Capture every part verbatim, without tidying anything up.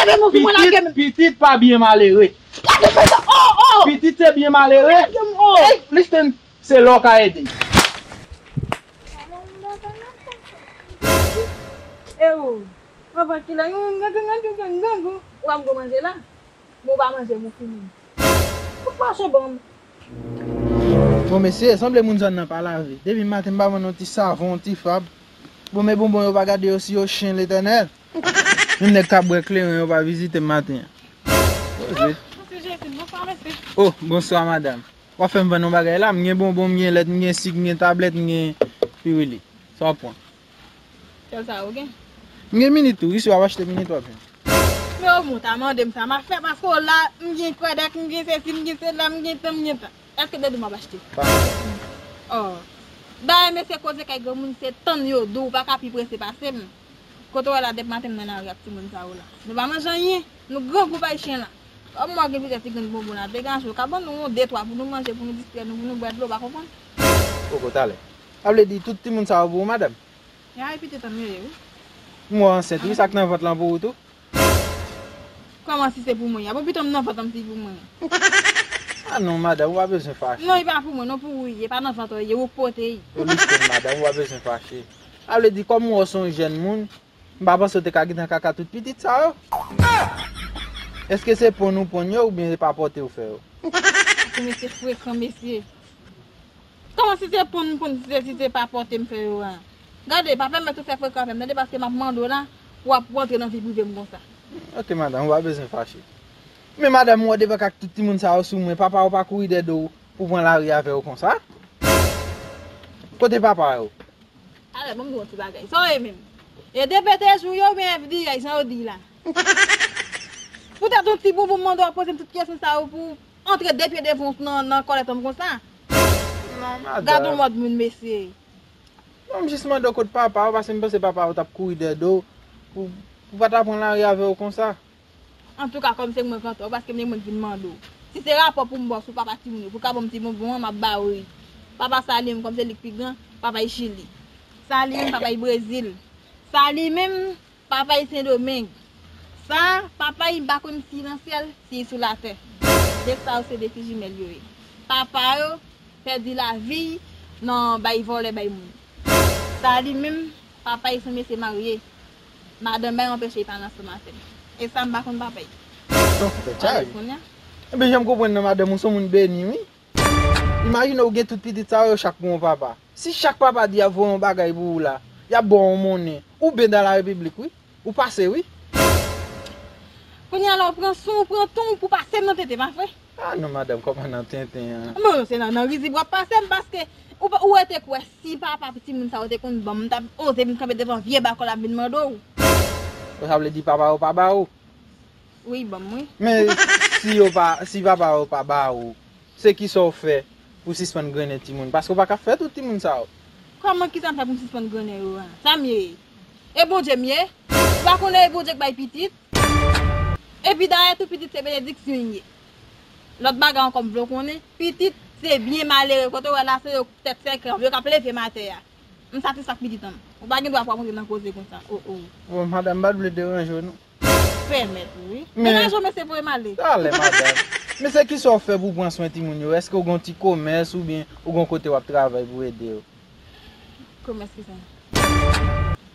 Lage m, ou sou mwen, lage m. Pitit, pitit pa byen malere. Lage m, oh, oh. Pitit se byen malere. Lage m, oh. Ey, listen, se lè w ka ede. E ou, anvan kilè, yon grangou, grangou, grangou, w ap gwo manje la. Bon, w pa manje, bon, fini. Ou pa se bon. Bon, mesye, sanble moun zòn nan pa lave. Depi maten, m pa vann yon ti savon, yon ti fab. Bon, men bonbon yo pa gade yo si yo chen Letènèl. Menm nèg k ap bwè kleren yo pa vizite m maten an. Poze. Mesye Jezi, bonswa, mesye. Oh, bonswa, madam. W ap fè m vann yon bagay la? M gen bonbon, m gen lèt, m gen sik, m gen tablèt, m gen piwili. Sa w ap pran? Sèl sa ou gen? M gen minit tou, wi, si w ap achte minit, w ap jwenn. Men omwen w ta mande m sa m ap fè, paske w la, m gen kwèdèk, m gen sesi, m gen sela, m gen tan, m gen tan. Èske w te di w m ap achte? Pa. Oh. Dayè, mesye, koze kay granmoun, se tann yo di w, ou pa ka pi prese pase m. Kote w wè la, depi maten m nan lari ak timoun sa yo la. Nou pa manje anyen, nou grangou bay chen la. Kòm mwen gen plizyè ti grenn bonbon la, degaje w, ka ban nou yon de twa pou nou manje, pou nou distrè nou, pou nou bwè dlo, w pa konprann? Poko, talè. Sa vle di tout timoun sa yo pou ou, madanm? Ya, e pitit an m yo ye, wi. M wè w ansent, wi, sa k nan vant lan pou ou tou? Kòman si se pou mwen? Ya, bon, pitit an m nan vant lan, m si pou mwen. Ah non, madanm, ou pa bezwen fache. Non, li pa pou mwen, non, pou ou li ye, pa nan vant ou li ye, ou k pote li. Yo listen, madanm, ou pa bezwen fache. Sa vle di, kòm m wè w se yon jèn moun, m pa panse w te ka gentan kaka tout pitit sa yo. Èske se ponn ou ponn yo, oubyen se pa pote w fè yo? Mesye frekan, mesye. Kòman si se ponn m ponn, si se, si se pa pote m fè yo a? Gade, pa pèmèt ou fè frekan avè m, tande, paske m ap mande w la, w ap rantre nan vi prive m konsa. Ok, madanm, ou pa bezwen fache. Men madanm, ou wè devan kak tout timoun sa yo sou mwen, papa w pa kouri dèyè do w pou pran lari avè w konsa? Kote papa yo? Alò, ban m di w yon ti bagay. Sa w ye menm? E D P T jou yo oubyen F B I, jan yo di la? Poutèt yon ti bonbon m mande w ap poze m tout kesyon sa yo pou antre de pye devan w nan, nan kòlèt an m konsa. Non, madanm. Gad yon mòd moun, mesye. Non, m jis mande w kot papa w, paske m panse papa w t ap kouri dèyè do w pou, pou pa ta pran lari avè w konsa. Antouka, kòm se mwen k antò, paske m te mwen k vin mande w. Si se rapò pou m ba w sou papa timoun yo, pou w ka ban m ti bonbon an, m ap ba w li. Papa sa li menm, kòm se li k pi gran, papa y Chili. Sa li menm, papa y Brezil. Sa li menm, papa y Sendomeng. Sa, papa y m pa konn si nan syèl, si y sou latè. De sa yo se de fi jimèl yo ye. Papa yo pèdi lavi y nan bay vòlè bay moun. Sa li menm, papa y se yon mesye marye. Madanm pa y anpeche y pale ansanm avè m. E sa m pa konn papa y. Bon, fè chay. Kounye a? Ebyen, jan m konprann nan, madanm ou se yon moun beni, wi. Imajine w gen tout pitit sa yo, chak pou yon papa. Si chak papa di y ap voye yon bagay pou ou la, y ap ba w yon monnen, ou byen dans la République, wi. Ou pase, wi. Kounye a la, w pran son, w pran ton pou pase m nan tenten, pa vre? Ah non, madanm, kòman nan tenten an? Bon, se nan, nan rizib w ap pase m, paske ou, ou rete kwè si papa timoun sa yo te konn ban m, m t ap oze vin kanpe devan vye bakòl ap vin mande w. Sa vle di papa yo pa ba ou? Wi, ban m, wi. Men si yo pa, si papa yo pa ba ou, se kisa w fè pou sispann grennen timoun? Paske w pa ka fè tout timoun sa yo. Kòman, kisa m fè pou m sispann grennen yo a? Sa m ye? E Bondye m ye? Ou pa konnen e Bondye k bay pitit? Epi dayè tou pitit se benediksyon l ye. Lòt bagay ankò m vle w konnen, pitit se byen malere. Kote w wè la se yo tèt sèkle yo k ap leve m atè a. M satisfè ak pitit an m. Ou pa gen dwa pou w ap rantre nan koze konsa. Oh, oh. Bon, madanm, m pa t vle deranje w non. Pèmèt ou, wi. Men, degaje w, mesye, voye m ale. Talè, madanm. Men se kisa w fè pou w pran swen timoun yo? Èske w gen yon ti komès oubyen ou gen yon kote w ap travay pou ede yo? Komès kisa?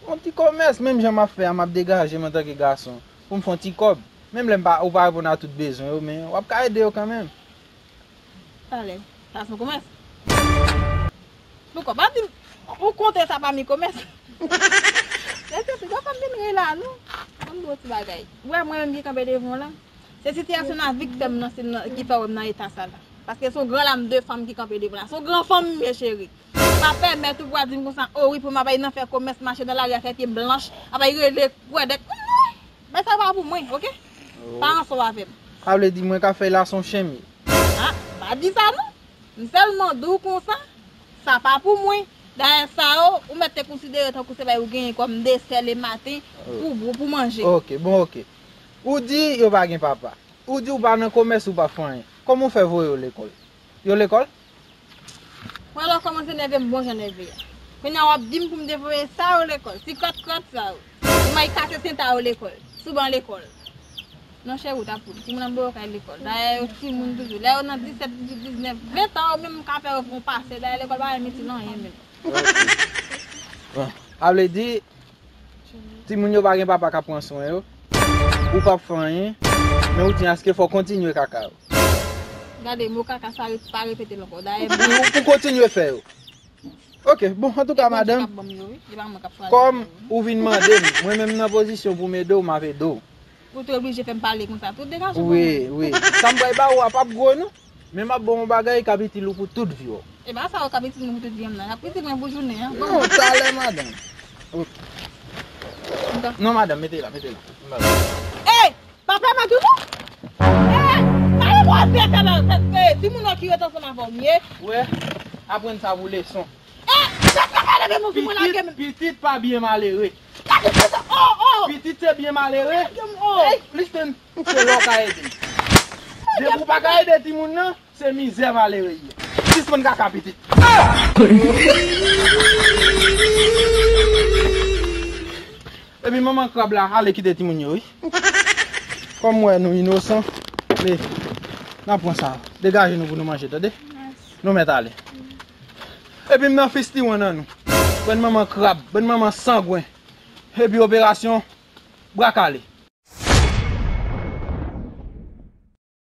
Yon ti komès, menm jan m ap fè a, m ap degaje m antanke gason pou m fè yon ti kòb. Menm lè m pa, ou pa reponn a tout bezwen yo, men w ap ka ede yo kanmenm. Talè, sa se yon komès. Poukò pa di m, ou konte sa pami komès? Mesye, piga pa m vin ri la, non. Ban m di w yon ti bagay. Ou wè mwen menm ki kanpe devan w lan, se sitiyasyon lavi k fè m nan, se nan, ki fè w wè m nan eta sa la. Paske se yon gran lam de fanm ki kanpe devan w la. Se yon gran fanm m ye, cheri. Pa pèmèt ou pou w ap di m konsa, o wi, pou m ap bay nan fè komès, mache nan lari a fè pye m blanch, ap bay rele kwèdèk. Non! Bagay sa pa pou mwen, oke? Oh. Pa ansanm avè m. Sa vle di mwen ka fè l a se yon chen m ye. Ah, pa di sa non. M sèlman di w konsa, sa pa pou mwen. Dayè sa yo, ou mèt te konsidere tankou se bagay ou genyen kòm desè lematen pou, pou, pou manje. Oke, bon, oke. Ou di yo pa gen papa. Ou di ou pa nan komès, ou pa fè anyen. Kòman w fè voye yo lekòl? Yo lekòl? Wè lè w kòmanse nève m bon jan nève a. Kounye a w ap di m pou m te voye sa yo lekòl. Ti kròt kròt sa yo. Pou m al kase senta yo lekòl. Sou ban lekòl. Non, cheri, w t ap pou timoun ap voye yo kay lekòl. Dayè, yo timoun toujou. Lè yo nan disèt, dizuit, diznèf, ven tan, yo menm ka fè yo fè yon pase. Dayè, lekòl pa menm itil anyen menm. Bon, sa vle di, timoun yo pa gen papa k ap pran swen yo. Ou p ap fè anyen, men ou di aske fò w kontinye kaka yo. Gade, mo kaka sa, re- pa repete l ankò. Dayè, Pou, pou kontinye fè yo. Ok, bon, antouka, madanm, kòm ou vin mande m, mwen menm nan pozisyon pou m ede w, m ap ede w. Ou te oblije fè m pale konsa. Tout degaje. Wi, wi. Sa m pral ba ou a p ap gwo, non. Men m ap ba w yon bagay k ap itil ou pou tout vi w. E pa sa yo k ap itil mwen pou tout vi m nan. Y ap itil mwen pou jounen an. Non, talè, madanm. Ok. Non, madanm, mete la, mete la. Ey! Papa Madoudou! Ey! Kale mwen tèt la nan tèt. Ey, timoun nan ki ret ansanm avè w m ye. Wè, aprann sa pou leson. Ey! Tèt la kale men mouvi mwen lage men. Pitit pa byen malere. Gade tèt la. Oh, oh! Pitit se byen malere. Oh! Ey, listen, se lè w ka ede. Depi w pa ka ede timoun nan, se mizè malere ye. Sispann kaka pitit. Epi manman krab la ale kite timoun yo, wi. Kòm m wè nou inosan, men n ap pran sa. Degaje nou pou nou manje, tande? Nou mèt ale. Epi m nan fistiwon nan nou. Bann manman krab, bann manman sangwen. Epi operasyon bra kale.